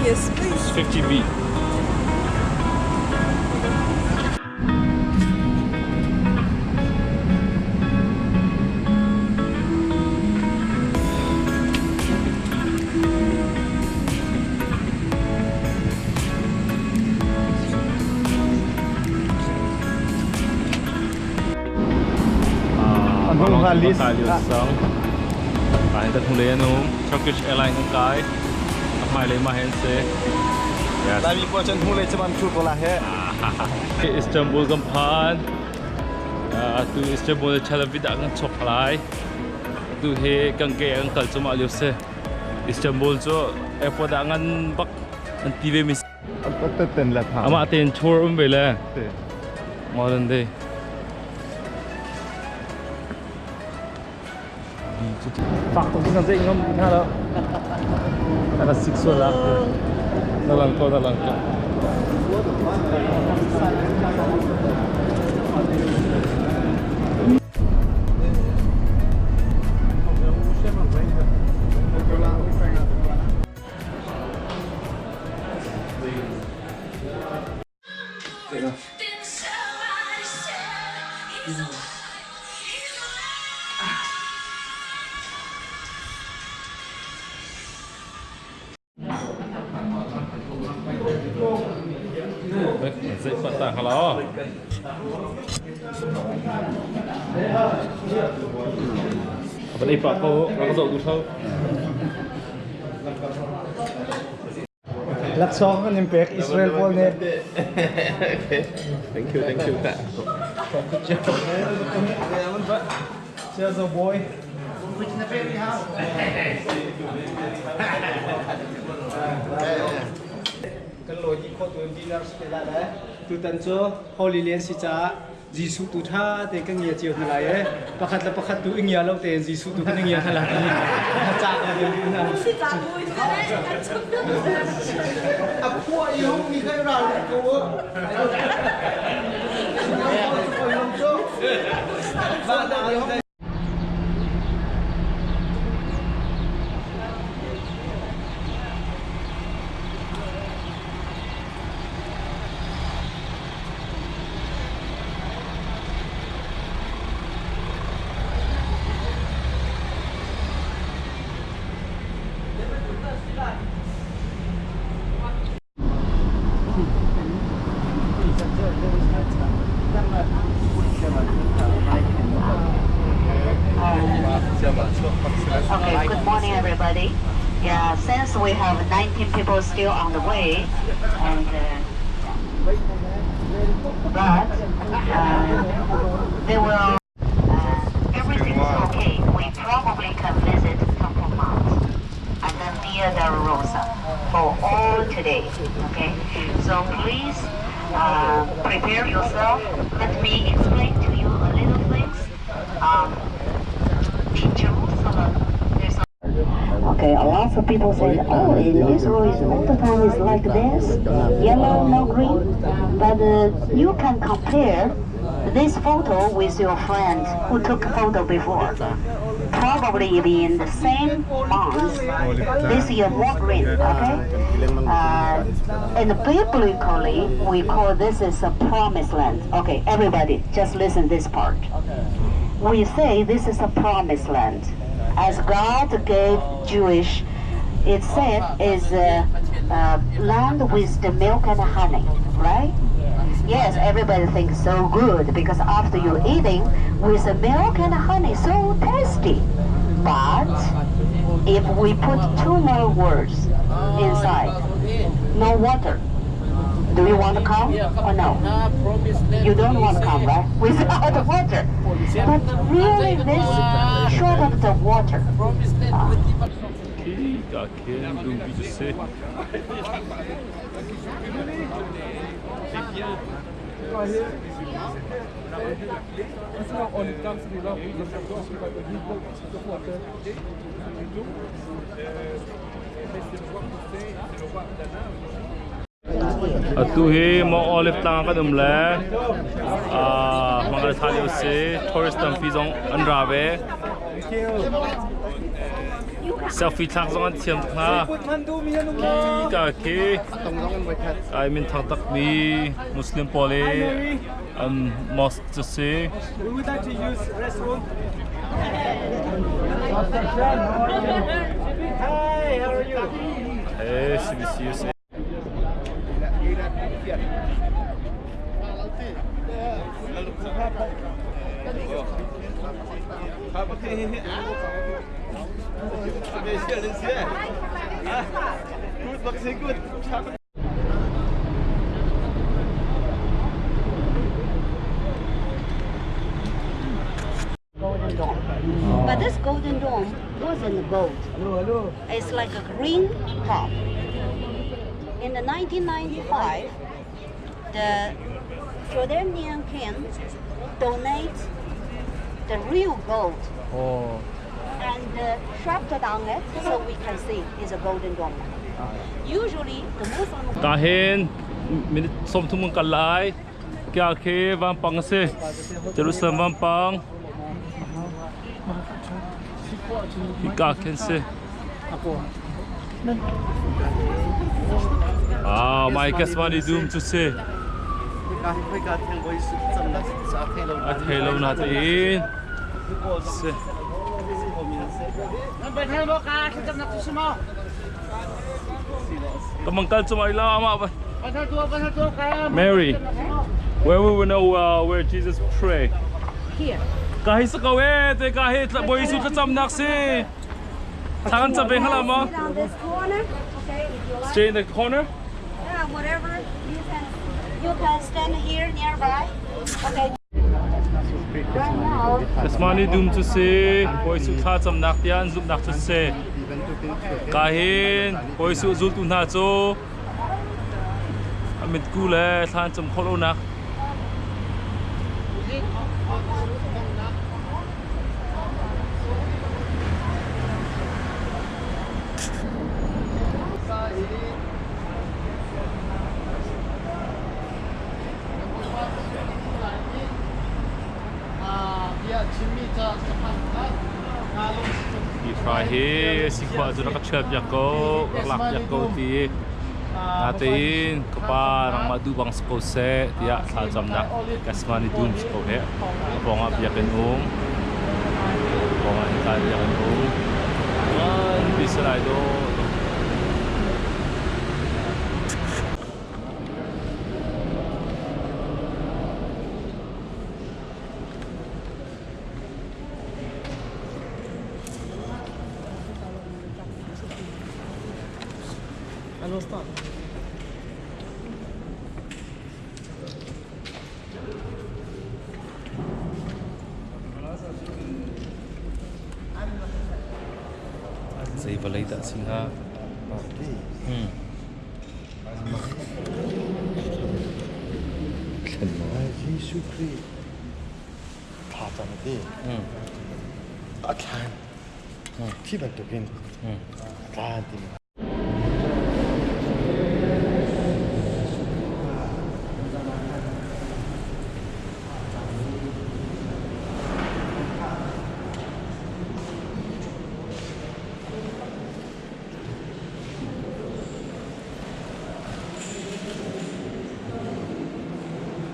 Yes, please. 50B. An hung hlan list. Ai ta thung le anu Turkish Airline kan kai. A hmailei mah he an si. Yes. Laimi pawl cun hnulei cu an thu ko la he. Istanbul kan phan. Atu Istanbul Tel Aviv ah kan chok lai. Tu hi kan ke an kal cumah lio si. Istanbul cu airport ah ngan bak an ti ve mi Ten la tha. Amah tein tour um ve le. Modern day. Fak tuk kan zei ngam hna lo. Ana sik so la. Na lang ko na lang ko. Dậy bật tàng hả Vẫn đi bật cô, nó có dậu đủ sâu. Laksawng kan in pek Israel pawl nih. Thank you, thank you. Cheers, oh boy. Kan lawi dih khawh tu dinner si te lai le tutan cu Holy Land si caah Jesuh tu ṭha te kan ngia cio hna lai e. Pakhat le pakhat tu i ngia lo tein Jesuh tu kan i ngia hna lai. Ca ka deu dih hna. A khua i hung mi kha ral ko u. Okay, good morning, everybody. Yeah, since we have 19 people still on the way, and but they will. Everything is okay. We probably can visit Temple Mount and then Via Dolorosa for all today. Okay, so please prepare yourself. Let me explain to you a little things. In Jerusalem, there's a Okay, a lot of people say, oh, in Israel is all the time is like this, yellow, no green. But you can compare this photo with your friend who took photo before. Probably in the same month, this year more green, okay? And biblically, we call this is a promised land. Okay, everybody, just listen this part. We say this is a promised land. As God gave Jewish, it said is a land with the milk and honey, right? Yes, everybody thinks so good because after you eating with the milk and honey, so tasty. But if we put two more words inside, no water. Do you want to come or no? You don't want to come, right? Without water. But really, this short of the water. Khi ka khin lungpi cu si. Atu hi Mount Olive tlang kan um le mang tha lio si tourist tampi zong an ra ve. Selfie thlak zong an thiam tuk hna. Ka khi ai min thang takmi Muslim pawl i an mosque cu si. We would like to use restroom. Hi, how are you? Hey, CBC USA. Golden Dome. But this Golden Dome wasn't gold. It's like a green top. In the 1995, the Jordanian king donate the real gold and sharpened on it so we can see it's a golden dome. Usually the Muslim Ka hin minute 30 kan kal lai. Kya khi vampang a si. Jerusalem vampang. Hika khin si. Ah, mai Gethsemane dum cu si. A thei lo na tein. Si. Ka mangkal cu mai la ama ba. Mary, where we will know where Jesus pray. Here. Ka hi sa ko e, te ka hi Bawi Jesuh thlacamnak si. Thla kan cam ve hnga ma? Sit on this corner, okay, if you like. Stay in the corner. Yeah, whatever. You can stand here nearby. Okay. Right now, Gethsemane dum cu si, Bawi Jesuh thlacamnak tiah an zumhnak cu si. Ka hin Bawi Jesuh zultu hna cu a mitku le thla an cam khawh lonak. Hi hrai hi sikhua cu rak ka chiat piak ko, rak lak piak ko ti natein ka pa nangmah duh bang si ko seh tiah thlacamnak Gethsemane dum si ko he a pawngah biakinn um pawngah hika biakinn um nganpi si lai dawh. Zei vawlei dah si hnga? Jesuh Khrih thlacam a ti. A thlan. Thi bantukin a tlan timi.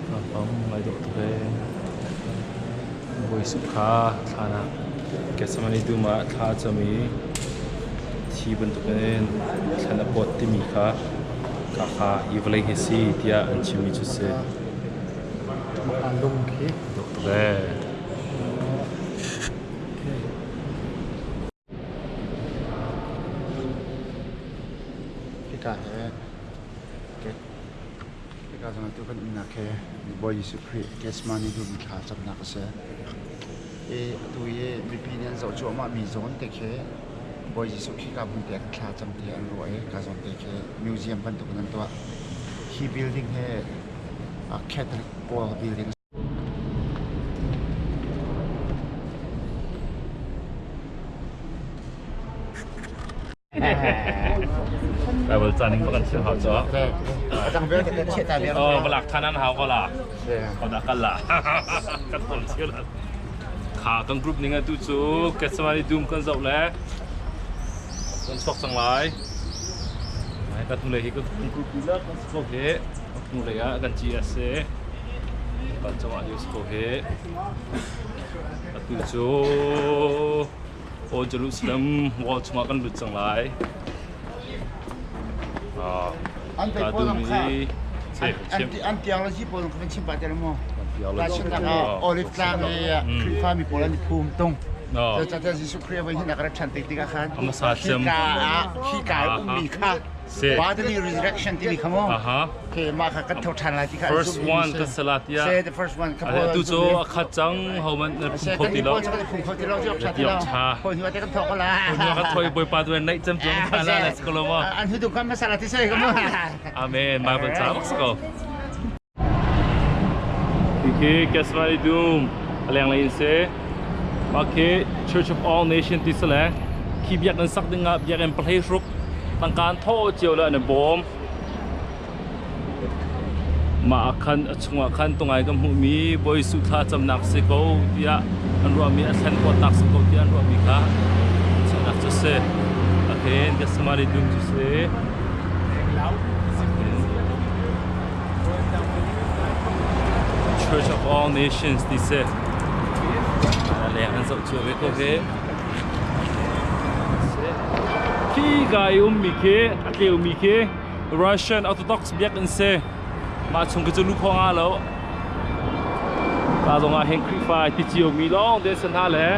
Lampang ngai dawh tuk ee. Bawi kha thlan ah Gethsemane dum ah thla a cam i thi bantukin thlan a pawt timi kha ka kha hi vawlei hi si tiah an chimmi cu si. Lung khi. Dawh tuk ee. Hika he hika zong tu kan umnak he Bawi Jesuh Khrih Gethsemane dum thla camnak a si. I atu i mipi nih an zoh cuahmah mi zawn te khi Bawi Jesuh khika hmun te ah thla cam ti an ruah i ka zawn te khi museum bantuk in an tuah. Hi building hi Catholic pawl building. Bible ca ning kan chim hau cu. Atang vialte kan chiah ta viar. Oh, balak thanan hau ko la. Ko dah kal la. Kan tol chiu la. Kha kan group ning atu cu Gethsemane dum kan zoh le. Kan chuak cang lai. Ka hnulei hi ka kungkupi lak kan si ko hi. Ka hnulei ah kan ci a si. Kan cungah lio si ko hi. Atu cu Old Jerusalem wall chungah kan lut cang lai. An pe pawl ang kha an theology pawl kan chim pah te mu. Tahchunhnak ah Olive tlang i Khrihfa mi pawl an i phum tung. Cucaah Jesuh Khrih voi hin a rak ṭhan tik tikah khan khika ah khika i ummi kha bodily resurrection timi kha mu. Okay, mah kha kan tho ṭhan lai ti kha First one ka salatia. Say the first one. Atu cu a khat cang ho man na phum kho ti lo. Phum kho ti lo cu ṭha ti lo. Hoi hnu te kan thok la. Hoi hnu kan thoi Bawipa tu naih cem tu kan la let's go lo mo. An hu tu kan masala ti sai ka mo. Amen. Bible ca bak ko. Khi Kasmani Dum aleng lei in se. Mah khi Church of All Nation ti sale khi biakinn sak ding ah biakinn pahlei hruk tangka an thawh cio le an i bawm. Mah ah khan a chungah khan tungai kan hmuhmi Bawi Jesuh thla camnak si ko tiah an ruahmi a thlen kuatnak si ko tiah an ruahmi kha chiahnak cu si. Akhin Gethsemane dum cu si. Church of All Nations ti si. Leng an zoh cio ve ko hi. Khi ka i ummi khi a tleumi khi Russian Orthodox biakinn si. Mah chung khi cu lu kho nga lo. Ka zong ah hin Khrihfa ti ciomi lawng te san hna le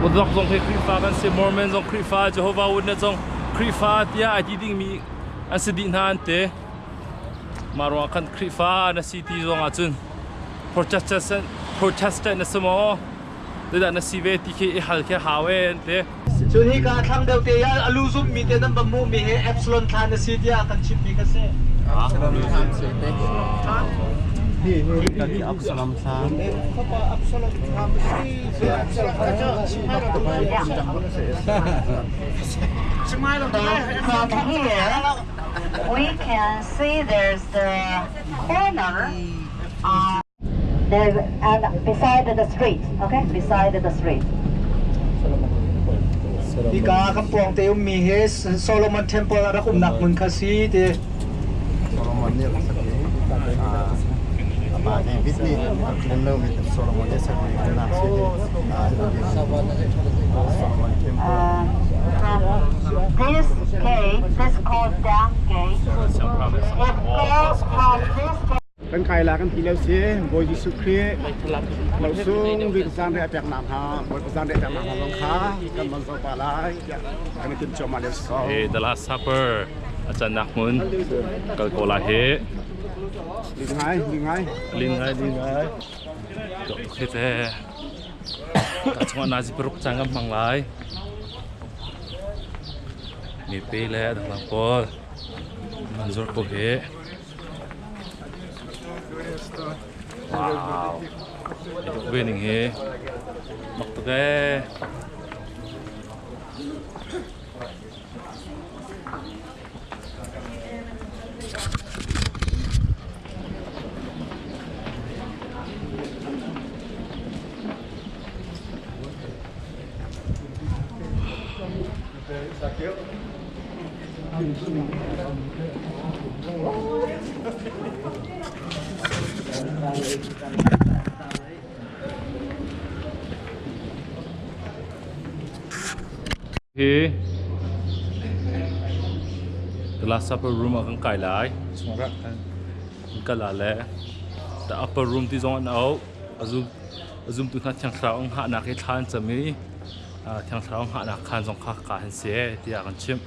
Orthodox zong khi Khrihfa kan si, Mormon zong Khrihfa, Jehovah Witness zong Khrihfa tiah ai ti dingmi an si dih hna an ti. Mah ruangah khan Khrihfa na si ti zong ahcun Protestant Protestant na si maw? Zeidah na si ve ti khi i hal khi hau e an ti. Cun hika thlang deuh te ah a lu zummi te nan va hmuhmi hi Epsilon thlan a si tiah kan chimmi kha si. Absalom thlan si te. Hi Absalom thlan. Fapa Absalom thlan si. From here, we can see there's the corner there and beside the street, okay? Beside the street. Hika kan pawng te ummi hi Solomon Temple a rak umnak hmun kha si ti. Solomon nih rak sak i amah David nih rak len lomi Solomon nih sakmi nak si hi Solomon Temple. From this gate, this called down gate. If go from this gate Kan kai la kan ti lio si Bawi Jesuh Khrih lo sung bik zanriah a peknak hna Bawipa zanriah peknak hna zong kha kan van zoh pah lai tiah kan i tim cuahmah lio si ko. Hey, the Last Supper a cannak hmun kal ko lai hi. Lin ngai, lin ngai. Lin ngai, lin ngai. Dok tuk he te. Ka chungah nazi paruk cang kan hmang lai. Mipi le dangdang pawl man zur ko hi. Wow. Ito ve ning hi. Mak tuk ee. Hi The Last Supper room ah kan kai lai. Kan kal ah le The Upper Room ti zong an auh. A zum a zumtu hna thiang thlarau an hngahnak hi thla an cam i thiang thlarau hngahnak khaan zong kha ka han si tiah kan chimh.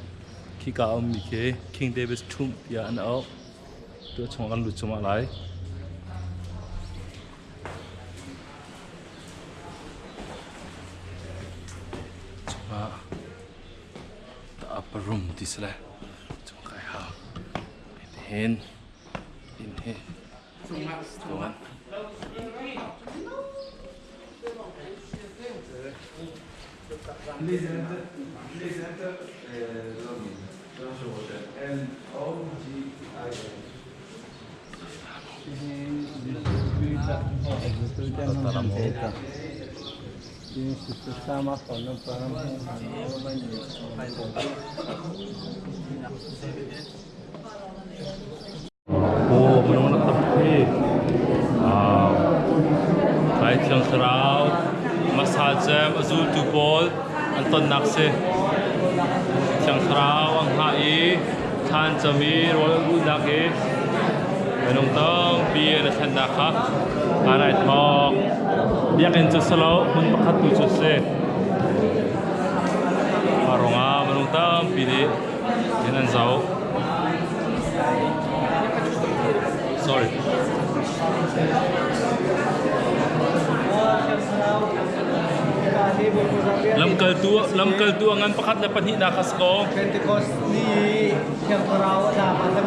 Khika a ummi khi King David's Tomb tiah an auh. Tu chung kan lut cumah lai. Chungah the upper room ti si le chung kai hau. Hin in hi Tuan. Aw, minung an tam khi. Wow. Kai Thiang Thlarau, hmasa cem a zultu pawl an tonnak si. Thiang Thlarau an hngah i thla an cam i rawl an ulhnak i minung tampi an i thlennak kha kaan ai thawk. Biakinn cu si lo, hmun pakhat tu cu si. Mah ruangah minung tampi nih hin an zoh. Sorry. Lamkaltu lamkaltu a ngan pakhat le pahnihnak kha si ko. Pentecost ni i Thiang Thlarau a tlak ah kan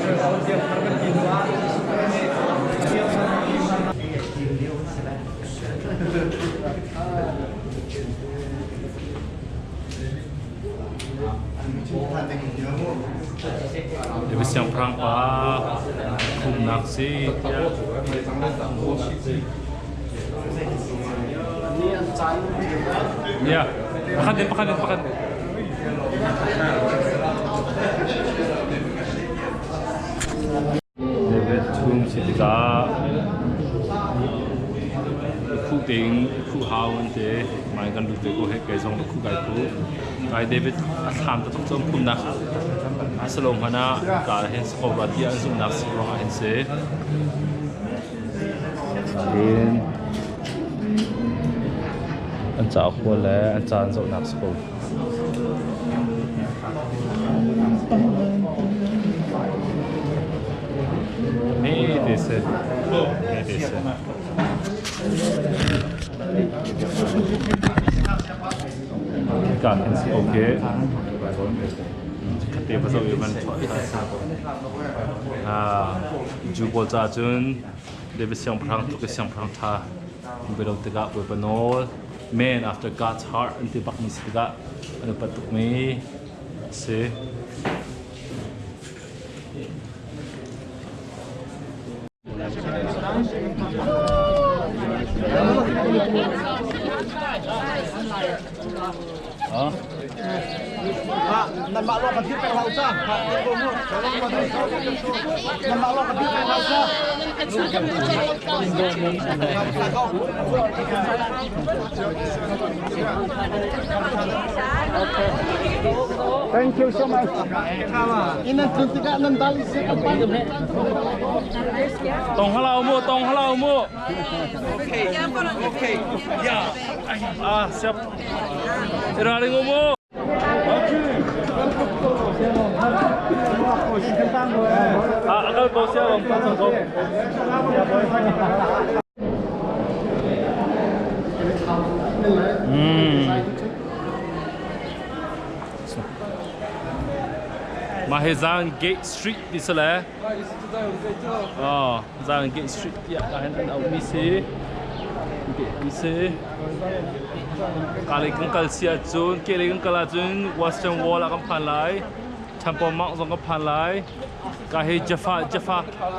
Thiang Thar kan ti hnu ah Jesuh Khrih nih Thiang Thlarau David siangpahrang pa khumnak si Yeah. Pakhat din, pakhat din, pakhat. David thum si tikah khuh ding khuh hau an ti mai kan lut ve ko he kei zong khuh kai phu kai David a thlam taktak cu an phumnak a si lo hmanh ah ka hin si ko rua tiah an zumhnak si ruangah hin si an cauk pawl le an ca an zohnak si ko. Neredeyse. Neredeyse. Ka kan si okay. Kate pa zo man Ah, ju pawl ca cun David siangpahrang tluk i siangpahrang ṭha belo tikah Bawipa nawl man after God's heart an ti bakmi si tikah an upat tukmi a si. Nanmah lawng kan thil pek hlah u ca. Nanmah lawng kan thil pek hlah u ca. Thank you so much. Inan tlun tikah nan dal i sek Tong halau mu, tong halau mu. Okay. Yeah. Ah, siap. Iraring mu. Ah, akal ko siya bang pasang ko. Mah hi Zion Gate Street ti si le. Oh, Zion Gate Street tiah ka hin an auhmi si. Mi si. Ka lei kan kal si ahcun, ke lei kan kal ahcun Western Wall ah kan phan lai. Temple Mount zong kan phan lai. Ka hi Jaffa Jaffa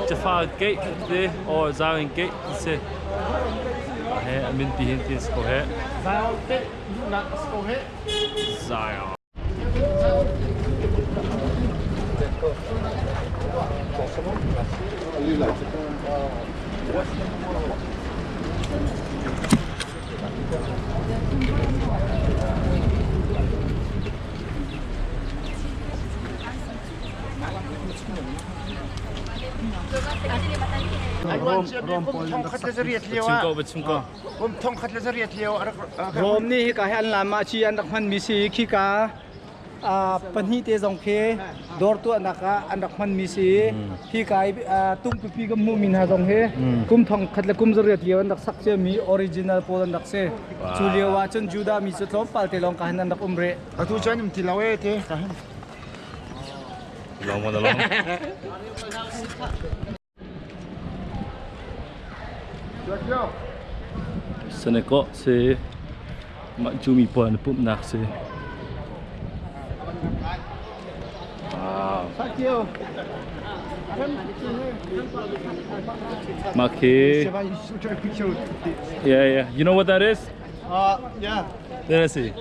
Jaffa Gate ti or Zion Gate ti si. He amin pi hin tin si ko he. Zion Gate luhnak si ko he. Zion. Rom nih hika hi an lam ah ci an rak hmanmi si khika pahnih te zong khi dawr tuahnak ah an rak hmanmi si hika i tungpipi kan hmuhmi hna zong hi kum thong khat le kum zariat lio an rak sak ciami original pawl an rak si. Cu lio ah cun Judah mi cu tlawmpal te lawng ka hin an rak um rih. Atu cun um ti lo e te ka hin. Long mo long. Seneko si mah cu mi pawl an pumhnak si. Wow. Mah khi Yeah, yeah. You know what that is? Yeah. Neresi?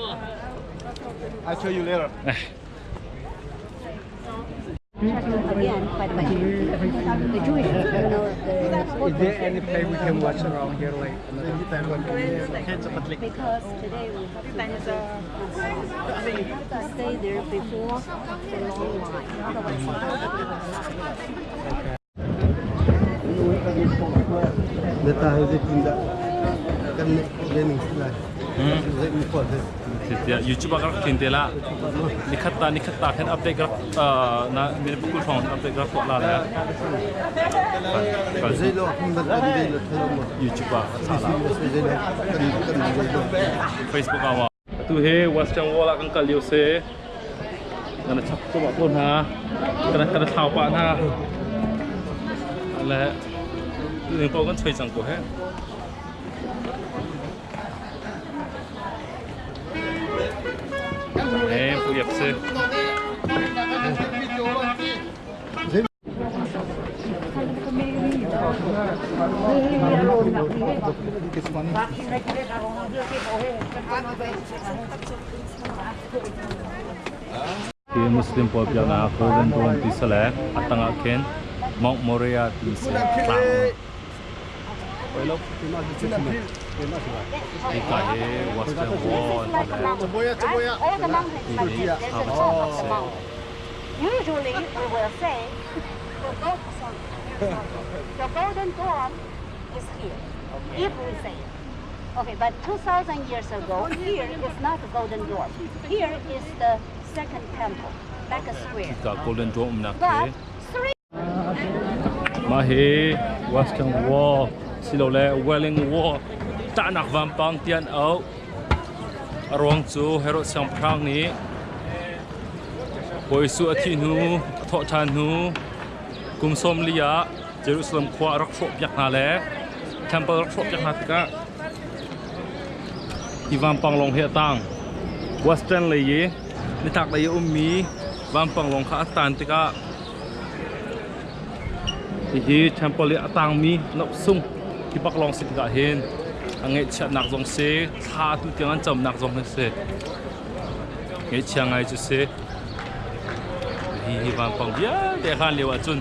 I'll show you later. Again, by the way, the Jewish, you know, the Is there any play we can watch around here like because today we have to visit we have to stay there before the long line. Otherwise, Tiah YouTube ah ka rak thin te la. Nikhat ta nikhat ta khin update ka rak na min pukul thong update ka rak tuah la le. YouTube ah ka la. Facebook ah ma. Atu hi Western Wall ah kan kal lio si. Kan chak tu ko hna. Kan kan thlau pah hna. Le tu ko kan choi cang ko he. He pu iap si. Hi Muslim pawl biaknak Golden Dawn ti si le a tangah khin Mount Moriah ti si tlang. Hika hi Western Wall All the mountains like this. There's the top of the mountain. Usually we will say the gold, sorry, the Golden Dome is here. If we say it. Okay, but 2,000 years ago, here is not the Golden Dome. Here is the second temple, like a square. Hika Golden Dome umnak But hi. three Mah hi Western Wall silole Welling Wall tahnak vampang ti an auh. A ruang cu Herod siangpahrang nih Bawi Jesuh a thih hnu, a thawh ṭhan hnu kum 40 ah Jerusalem khua a rak hrawhpiak hna le temple rak hrawhpiak hna tikah hi vampang lawng hi a tang. Western lei i nitlak lei i a ummi vampang lawng kha a tan tikah hihi temple i a tangmi nohsung hi bak lawng si tikah hin a ngaihchiatnak zong si thla tu tiang an camnak zong hi si. Ngaihchia ngai cu si. Hi hi vampang vialte hlan lio ahcun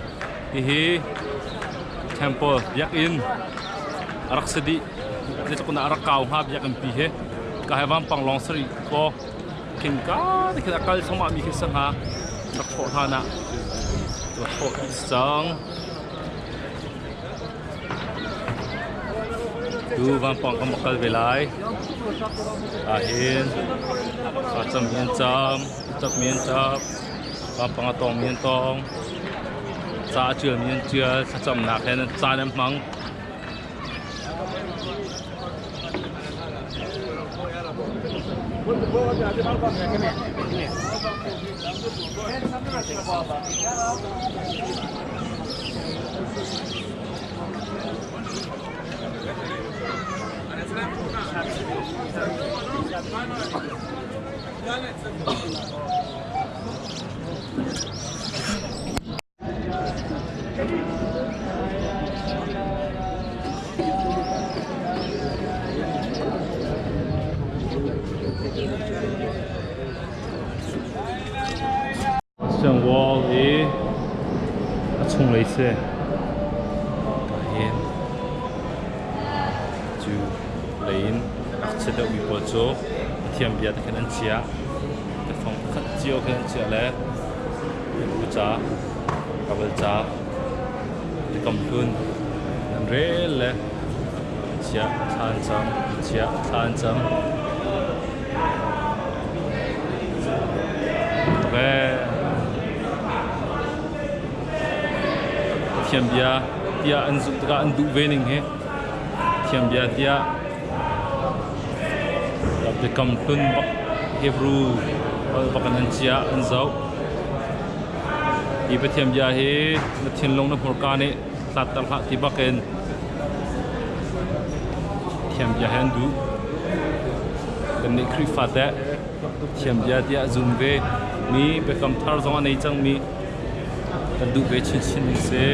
hihi temple biakinn a rak si dih. Zeitluk in dah a rak kau hnga biakinn pi hi. Ka he vampang lawng si rih kaw khin ka te khin a kal thluahmah mi khi si hnga. Rak hrawh hlan ah rak hrawh dih si cang. Tu vampang kan va kal ve lai. Ahhin thlacam mi an cam, ucap mi an cap, vampang a tawng mi an tawng, ca a ṭial mi an ṭial, thlacamnak he caan an hmang. Wall i a chunglei si. Ahhin cu lei in rak chia deuhmi pawl cu Pathian bia te khin an chiah. Biafang pakhat cio khin an chiah le Hebrew ca, Bible ca, Biakam Hlun an rel le chiah thla an cam, chiah thla an cam. Pathian bia tiah an zumh tikah an duh ve ning hi Pathian bia tiah biakam hlun bak Hebrew bak in an chiah an zoh. Hi Pathian bia hi na thinlung na hmurka nih tlatter hlah ti bakin Pathian bia hi an duh. Kannih Khrihfa teh Pathian bia tiah zum ve mi biakam thar zong a nei cangmi kan duh ve chinchin ding si.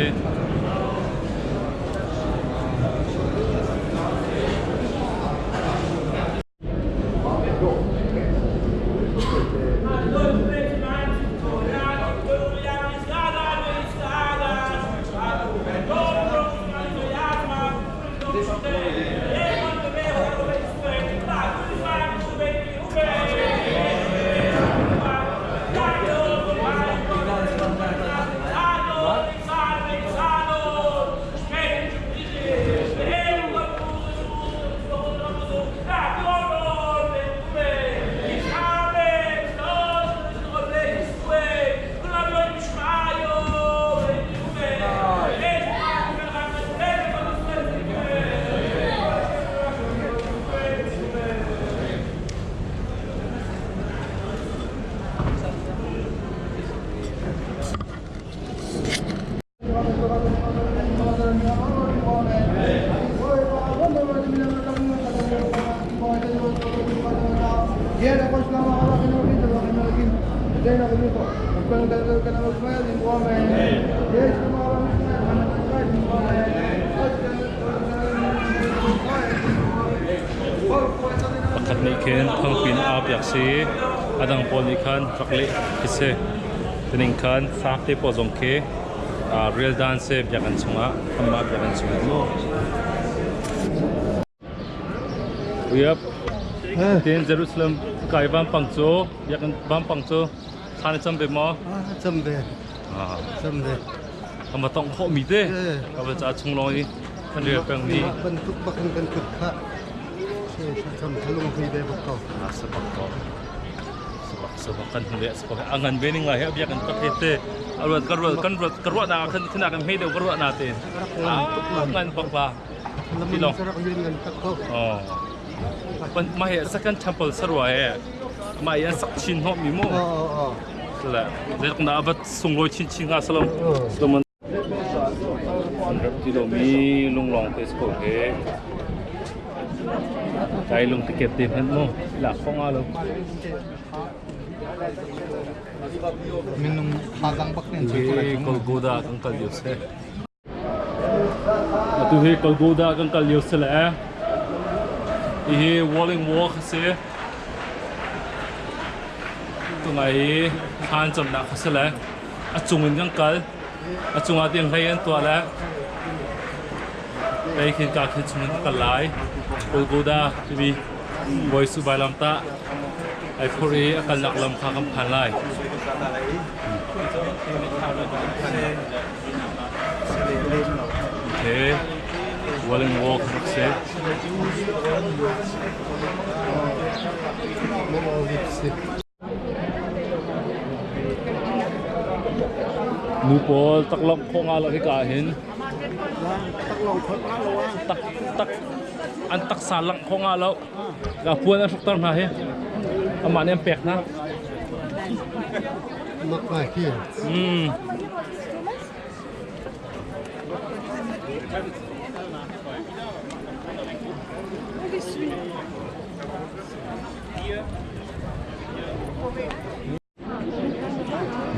Pakhat nih khin thangpin aa piak si, a dang pawl nih khan rak leh khi si. Tining khan fak te pawl zong khi rial dan si biakinn chungah anmah biakinn chungah mu. Yep. Tin Jerusalem kai vampang cu biakinn vampang cu thla na cam ve maw? Cam ve. Cam ve. Ama tong khawh mi te. Ka va ca chung long i kan rel peng mi. Bantuk bakin kan kut kha. Cam thalung hui ve bak ko. Sabak ko. Sabak sabak kan hmu le sabak a ngan ve ning lai he biakinn tak he te. Aruat ka ruat kan ruat ka ruat na khan khana kan hme deuh ka ruat na te. Ngan bak la. Ti rak rian ngan tak ko. Oh. Mah hi second temple sarua he mah hi an sak chin hnawh mi mu. Oh oh. Le zeitluk dah avat sunglawi chin chin hnga salam. Solomon an rak ti lomi lunglawng te ko he. Kai lung tiket te hmanh mu. Lak kho nga lo. Minung thazang bak nen Hi Golgotha kan kal lio si. Atu hi Golgotha kan kal lio si le hihi Walling Wall kha si. Tungai hi thlan camnak kha si le a cung in kan kal. A cungah tiang hlei an tuah le lei khin ka khin chung in ka kal lai. Golgotha timi Bawi Su vailamtah ai phurh i a kalnak lam kha kan phan lai. Okay. Walling Wall kha rak si. Nu pawl taklawng khawh nga lo hika ah hin. Tak tak an taksa langh khawh nga lo. Ka puan an hrukter hna hi. Amah nih an pek hna. Mak ngai khi.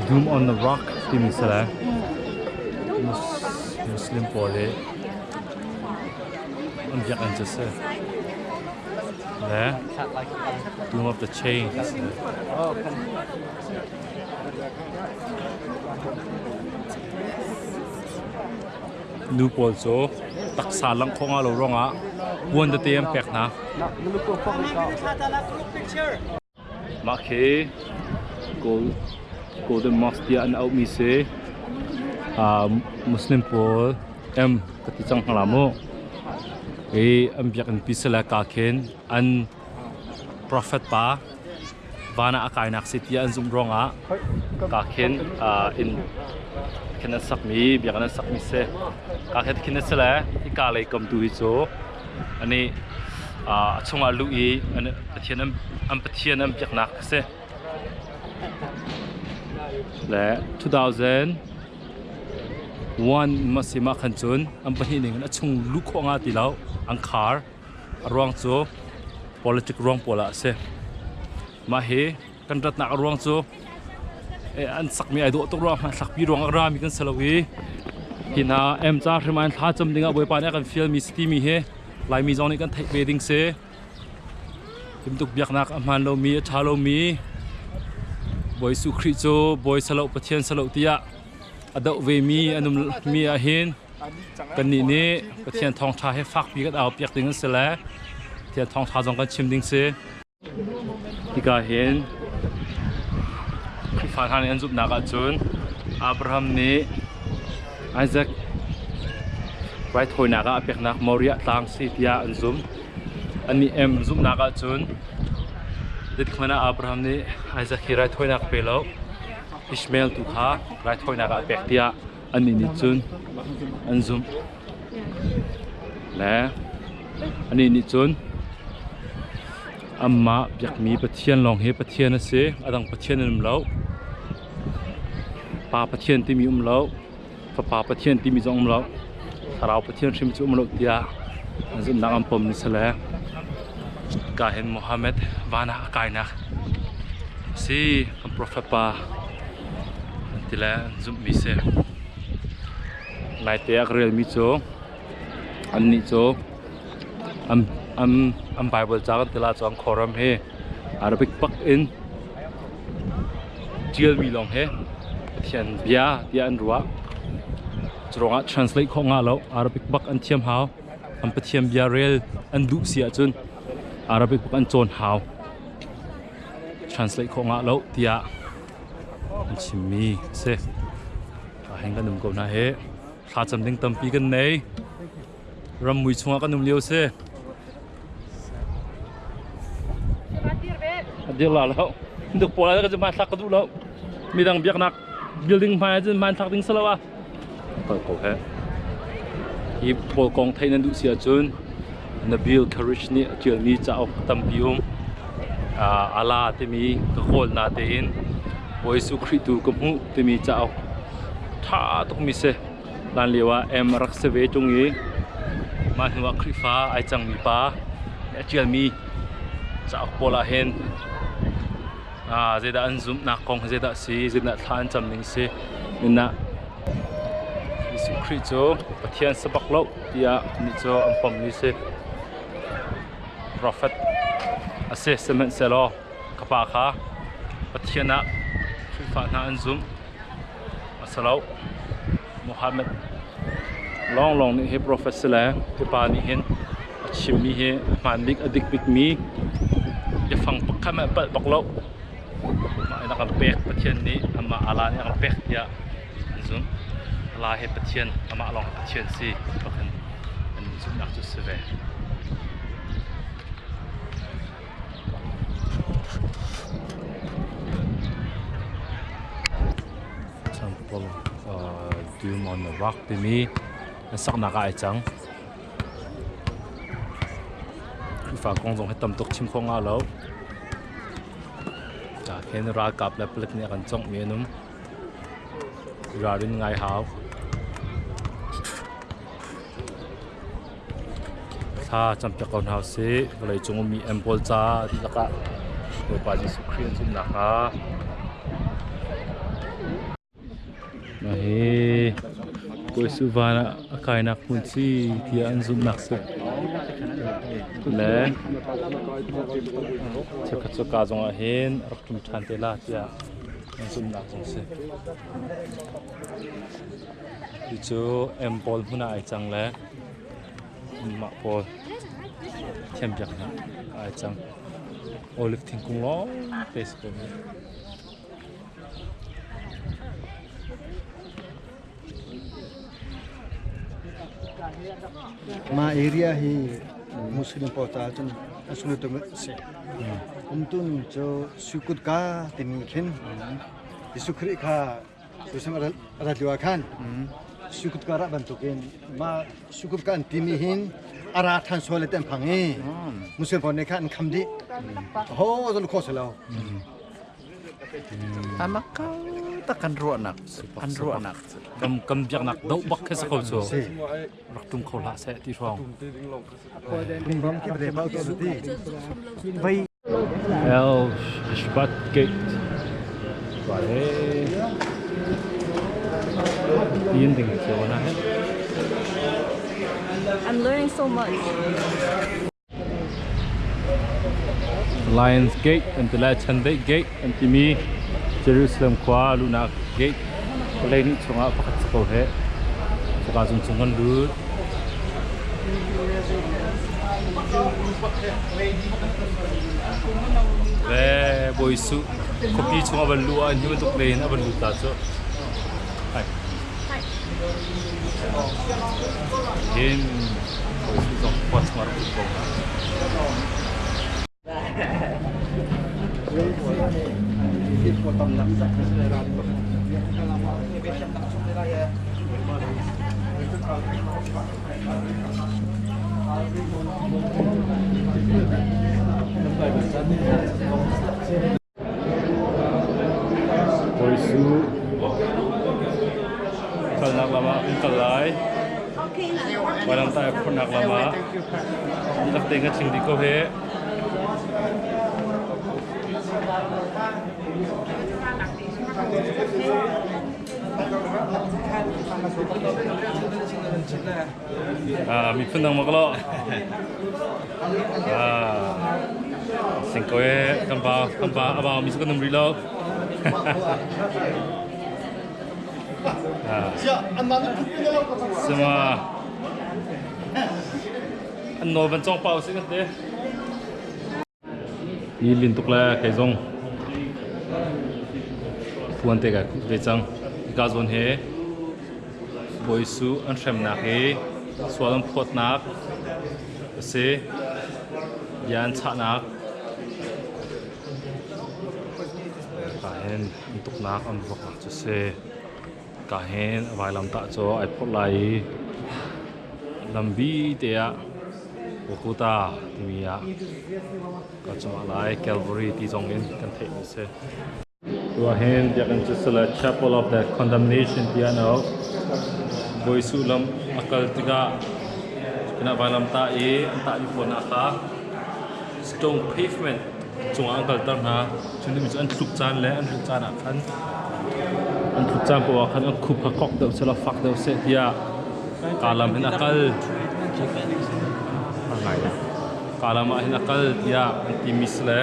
Doom on the Rock timi si le Muslim pawl i an biakinn cu si. Le Doom of the Chain si. Nu pawl cu taksa langh khawh nga lo ruangah puan tete an pek hna. Mah khi Golden Mosque tiah an auhmi si. Muslim pawl em ka ti cang hna la mu. Hi an biakinn pi si le ka khin an prophet pa van ah a kainak si tiah an zumh ruangah ka khin inn khin an sakmi biakinn an sakmi si. Ka khin khin a si le hika lei kam tu hi cu ani a chungah luh i an pathian an pathian an biaknak a si. Le 2001 ma si ma khan cun an pahnih ning in a chung luh khawh nga ti lo an khar. A ruang cu politic ruang pawl ah a si. Mah hi kan ratnak a ruang cu an sakmi ai dawh tuk ruang thlakpi ruang ah rami kan si lo i hi hna em ca hrim ah thla cam ding ah Bawipa nih a kan fialmi si timi hi Laimi zong nih kan theih ve ding si. Timtuk biaknak a hmaan lomi a ṭha lomi. Bawi Jesuh Khrih cu Bawi salo Pathian salo tiah a doh ve mi an um mi ahhin kannih nih Pathian thawngṭha he fakpi kan au piak ding an si le Pathian thawngṭha zong kan chim ding si. Hika hin Khrihfa hna nih an zumhnak ahcun Abraham nih Isaac raithawinak ah a peknak Moriah tlang si tiah an zumh. Annih em zumhnak ahcun zeitik hmanh ah Abraham nih Isaac hi raithawinak pe lo, Ishmael tu kha raithawinak ah a pek tiah annih nih cun an zumh. Le anih nih cun amah biakmi Pathian lawng hi Pathian a si, a dang Pathian an um lo. Pa Pathian timi um lo, Fapa Pathian timi zong um lo, Thlarau Pathian hrim cu um lo tiah an zumhnak an pom ni si le ka hin Muhammad van ah a kainak si kan prophet pa an ti le an zumhmi si. Naite ah ka relmi cu annih cu an Bible ca kan ti la cu an khuaram hi Arabic bak in ṭialmi lawng hi Pathian bia tiah an ruah. Cu ruangah translate khawh ngah lo. Arabic bak an thiam hau. An Pathian bia rel an duh si ahcun Arabic bak an cawn hau. Translate khawh ngah lo tiah an chimmi a si. Ahhin kan um ko hna hi. Thlacam ding tampi kan nei. Rammui chungah kan um lio si. A dir la lo. Duk pawl ah ka hmanthlak ka duh lo. Midang biaknak building hmai ah cun hmanthlak ding si lo ah. Kal ko he. Hi pawl kong theih nan duh si ahcun Nabil Karish nih a ṭialmi cauk tampi um. Allah timi ka kawl na tein Bawi Jesuh Khrih tu ka hmuh timi cauk ṭha tukmi si. Hlan lio ah M a rak si ve ṭung i mah hnu ah Khrihfa ai cangmi pa nih a ṭialmi cauk pawl ah hin zeidah an zumhnak kong hi zeidah a si, zeidah thla an cam ning si, inn ah Jesuh Khrih cu Pathian si bak lo tiah nih cu an pommi si. Profet a si, sihmanhsehlaw ka pa kha Pathian ah Khrihfa hna an zumh. A si lo. Muhammad lawnglawng nih hi profet si le hi pa nih hin a chimmi hi a hmaan bik, a dik bikmi biafang pakhat hmanh a palh bak lo. Mah in a kan pek Pathian nih amah Allah nih a kan pek tiah an zumh. Allah hi Pathian, amah lawng hi Pathian si bak in an zumhnak cu si ve. Temple Dome on the Rock timi an saknak ah ai cang. Khrihfa kong zong hi tam tuk chim kho nga lo. Khin ralkap le palik nih a kan conghmi an um. Ralrin ngai hau. Thla campiak ko hna usih. Vawleicung ummi em pawl ca dihlak ah Bawipa Jesuh Khrih an zumhnak hnga. Mah hi Bawi Suvan ah a kainak hmun si tiah an zumhnak si. Le cheukhat cu ka zong ah hin a rak ṭum ṭhan te la tiah an zumhnak zong si. Cucu em pawl hmun ah ai cang le mah pawl thiampiaknak ah ai cang. Olive thingkung lawng te si ko mi. Mah area hi Muslim pawl caah cun a sunglawi tuk a si. Umtu cu Suikutka timi khin Jesuh Khrih kha Jerusalem a rat lio ah khan Suikutka rah bantukin mah Suikutka an timi hin a ra ṭhan sual ti an phang i Muslim pawl nih khan an kham dih. Ho zong khawh si lo. Amak ko tak kan ruahnak an ruahnak Kam kam biaknak doh bak khi si ko cu. Rak tum kho hlah seh ti hrawng. El Ishbat Gate. Vale. Tin ding cio na he. I'm learning so much. Lions Gate an ti lai, Chandeih Gate an timi Jerusalem khua luhnak gate vawlei nih chungah pakhat si ko heh. Cuka cung chung kan lut. Le Bawi Jesuh khuapi chung a van luh ah hi bantuk len a van lut ta cu. Hai. Hin Bawi Jesuh zong khua chung a rak lut ko. Bawi Jesuh kalnak lam ah kan kal lai. Vailamtah i phurhnak lam ah dihlak tein kan ching dih ko hih. Ah, miphun dang mak lo. Ah, sing ko e, kan ba, kan ba, a ba mi su kan um rih lo. Ah. Sima. An nawl van cong pau si kan te. I lin tuk le kei zong puan te ka khuh ve cang. Hika zawn hi Bawi Jesuh an hremnak hi sual an phawtnak a si. Bia an chahnak. Ka hin an tuknak an vuaknak cu si. Ka hin vailamtah cu ai phorh lai i lambi te ah Golgotha timi ah ka cungah lai Calvary ti zong in kan theihmi a si. Tu ah hin biakinn cu sila Chapel of the Condemnation ti an auh. Bawi Jesuh lam a kal tikah kinah vailamtah i an tahmi pawl hna kha stone pavement cungah an kalter hna. Cu cu an tluk caan le an tluk caan ah khan an tluk caan paoh ah khan an khup kha kok deuh seh fak deuh seh tiah kaa lam hin a kal. Kaa lam ah hin a kal tiah an timi si le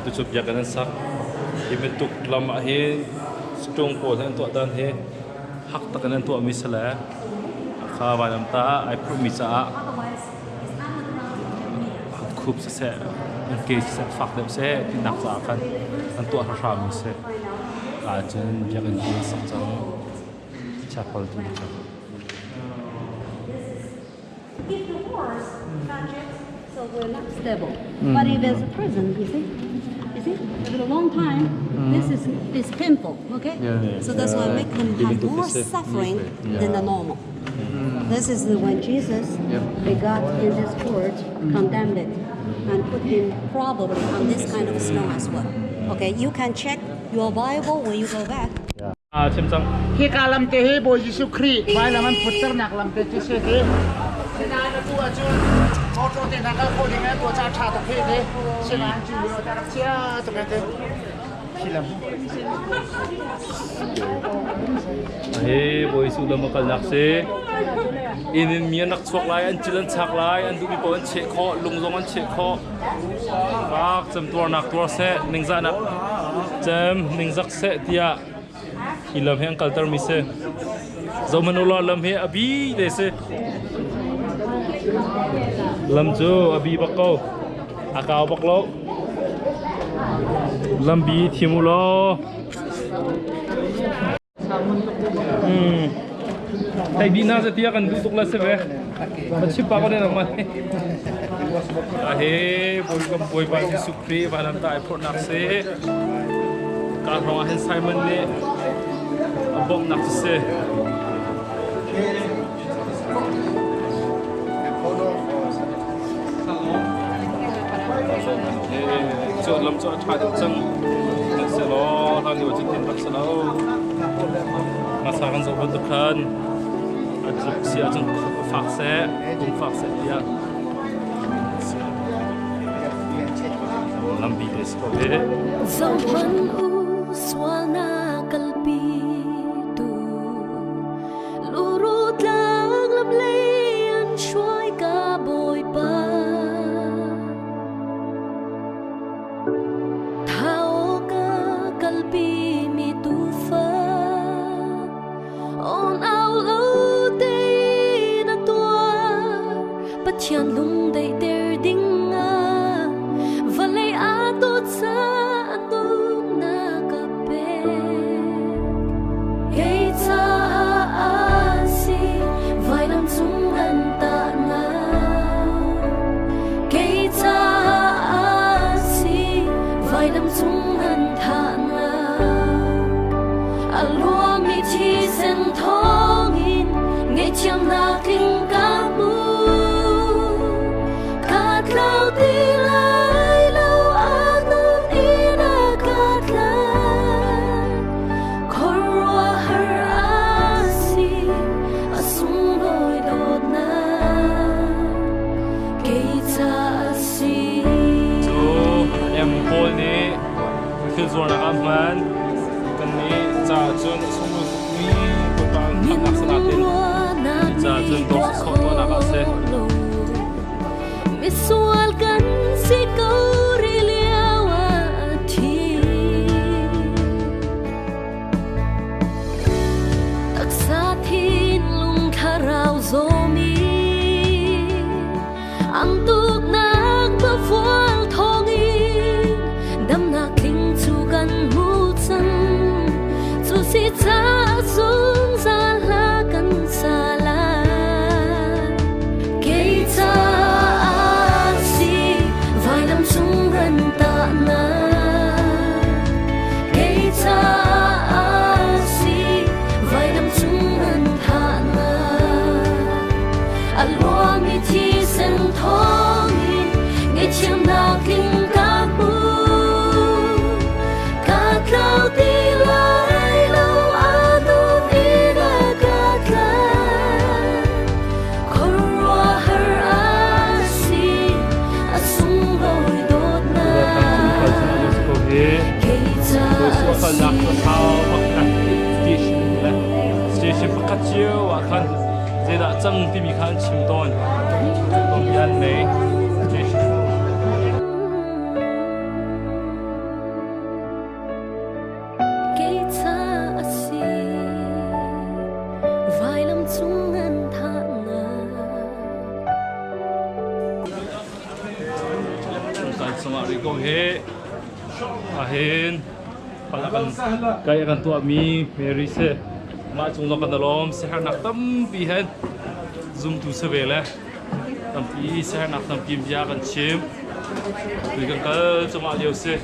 tucu biakinn an sak. Hi bantuk lam ah hin stone pawl hi an tuah dan hi hak tak in an tuahmi si le kha vailamtah ai phurhmi caah an khup siseh an ke siseh fak deuh seh tinak caah khan an tuah hrammi si. Ahcun biakinn ti an sak cang. Chapel ti cang. If the horse touches, so we're not stable. But if there's a prison, you see, you see, over a long time, this is painful. Okay, so that's why make them have more suffering than the normal. This is when Jesus, they got in this court, condemned it, and put him probably on this kind of stone as well. Okay, you can check your Bible when you go back. Ah, chim cang. Hika lam te hi Bawi Jesuh Khrih vailam an putternak lam te cu si ti. Sinain atu ahcun motor te hna kal khawh ding ah tuah caan ṭha tuk hi ti. Sinain cu lio ta rak chia tuk hi ti. Hi lam. Hi Bawi Jesuh lam a kalnak si. Inn in mi an rak chuak lai, an cil an chak lai, an duhmi paoh an cheh khawh, lung zong an cheh khawh. Fak cemtuarnak tuar seh, ningzahnak cem ningzak seh tiah hi lam hi an kaltermi si. Zohhmanh u law lam hi a bi te si. Lam cu a bi bak ko. A kau bak lo. Lambi thim u law. Thei dih na tiah kan duh tuk la si ve. Ma chim pa ko ne ma. A he bawi bawipa Jesuh Khrih vailam ta ai phurhnak si. Ka hrawng ah hin Simon nih a bawmhnak cu si. Cu lam cu a ṭha deuh cang. Sihmanhsehlaw hlan lio cu tin rak si lo. Hmasa kan zoh bantuk khan a tluk si ahcun fak seh, kum fak seh tiah lampi te si ko hih. Zohhmanh u sualnak kalpi tu Luru tlang lam lei an hruai ka Bawipa. kalpi mi tufa On au lo te na tuar Pathian lung daihter ding ah Vawlei aa dawt caah nunnak ka pek. Kei caah a si vailam cung an tahnak. Kei caah a si vailam cung an thahnak. A luangmi thisen thawngin ngaihthiamnak tling ka hmu. Ka tlau ti lai lo a nun in a ka tlan. Khuaruahhar a si a sunglawi dawtnak kei ca a si. Cu M Paul nih thil zuarnak ah hman kannih caah cun a sunglawi tukmi Bawipa an khamhnak sanatin caah cun dawt sawh tuahnak ah a si. Misual kan si ko ri lio ah a thi. Taksa thinlung thlarau zawmi Ang tuknak pafual thawngin damnak tling cu kan hmu cang. Cu si caah zungzal hla kan sa lai. Kei caah si vailam cung ran tahnak. Kei caah si vailam cung ran thahnak. A luangmi thisen thawngin ngaihthiamnak tling ka hmu. Ka tlau ti lai lo a nun in a ka tlai. Khuaruahhar a si a sunglawi dawtnak. Kei caah Station pakhat cio ah khan zeidah cang timi kha an chim tawn. Tawmi an nei. Station. Kei caah a si vailam cung an thahnak. Kan chungah rih ko hi. Ahin kai kan tuahmi Mary si. Mah cung zong kan lawm siaherhnak tampi hen zumtu si ve le tampi siaherhnak tampi bia kan chim. Tui kan kal cungah lio si.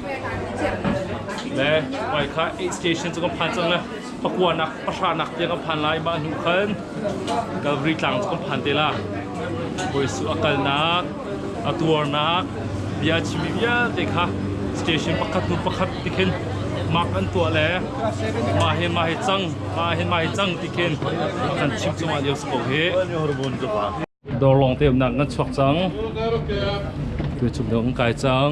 Le mai kha 8 station cu kan phan cang le pakua nak pahra nak tiang kan phan lai mah hnu khan Calvary tlang cu kan phan te la. Bawi Jesuh a kalnak a tuarnak bia chimmi vialte kha station pakhat hnu pakhat ti khin mak an tuah le mah hi mah hi cang mah hi mah hi cang ti khin a kan chim cungah lio si ko hi. Dawr lawng te umnak kan chuak cang. Tu chung dong kai cang.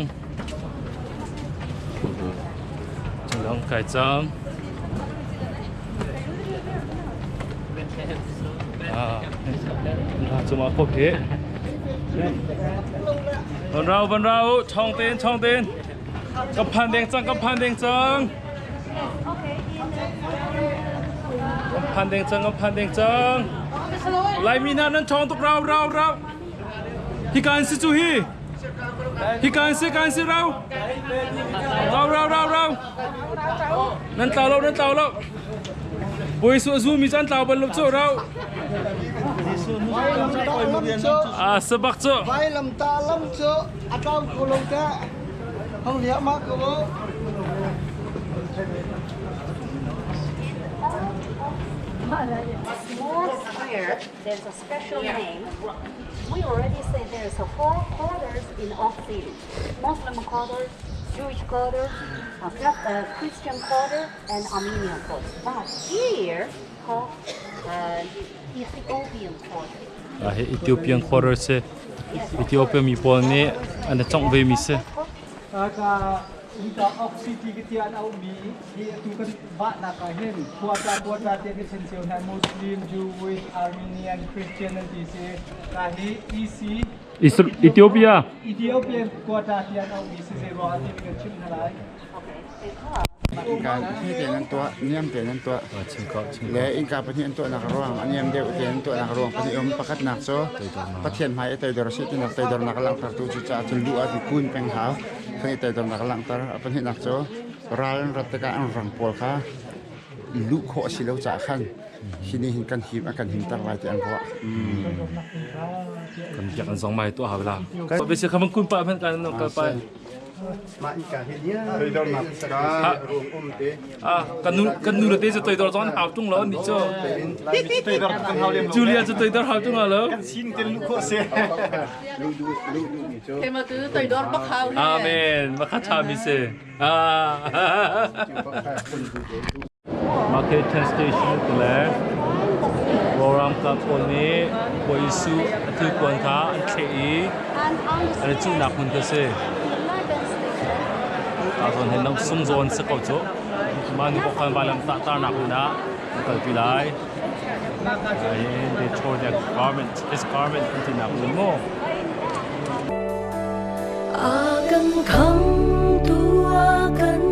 Chung dong kai cang. Cungah kop hi. Van rau van rau chong ten chong ten. Ka phan deng cang ka phan deng cang. Ka phan deng cang ka phan deng cang. Laimi hna nan chong tuk rau rau rau. Hi kan si cu hi. Hi kan si kan si rau. Rau rau rau rau. Nan tlau lo nan tlau lo. Bawi su zu mi chan tlau bal lo cu rau. Ah sabak cu. Vailam ta lam cu a tlau ko lo te. Hong liah ma ko. A small square, there's a special name. We already say there's a four quarters in Old City. Muslim quarter, Jewish quarter, Christian quarter, and Armenian quarter. But here, called Ethiopian quarter. Hi Ethiopian quarter si. Ethiopia mi pawl nih an i congh ve mi si. Ka hika Oak City ka ti an auhmi hi atu kan vahnak ah hin khuata khuata tiah kan chen cio hna Muslim, Jewish, Armenian, Christian an ti si. Ka hi EC Ethiopia. Ethiopian quarter tiah an auhmi si zei ruangah ti kan chimh hna lai. Okay, because Innka hme tein an tuah, niam tein an tuah. Le innka pahnih an tuahnak ruang, a niam deuh tein an tuahnak ruang pahnih um. Pakhatnak cu Pathian hmai i toidor a si tinak toidornak a langhtertu cucaah cun luh ah kun peng hau. Khan i toidornak a langhter. A pahnihnak cu ral an rat tikah an rang pawl kha luh khawh a si lo caah khan hi nih hin kan him a kan himter lai ti an ruah. Kan biak an zong mai tuah hau la. Bisi kha kun pa hman kan kal pa. Mah innka hi toidornak ka ruang um te. Ah, kan nu kan nu le te cu toidor zong an hau tung lo ni cu. Toidor kan hau lem lo. Julia cu toidor hau tung lo. Kan sin ten lu khawh se. Keimah tu toidor bak hau he. Amen. Makha tha mi si. Ah. Market Train Station ti le Rawram kap pawl nih Bawi Jesuh a thilpuan kha an thleh i an i cuhnak hmun kha si. Ta zawn hin sung zawn si ko cu. Mah nu khan vailam tah tarnak hmun ah an kalpi lai. They tore their garment, his garment an tinak hmun mu. A kan khamtu a kan.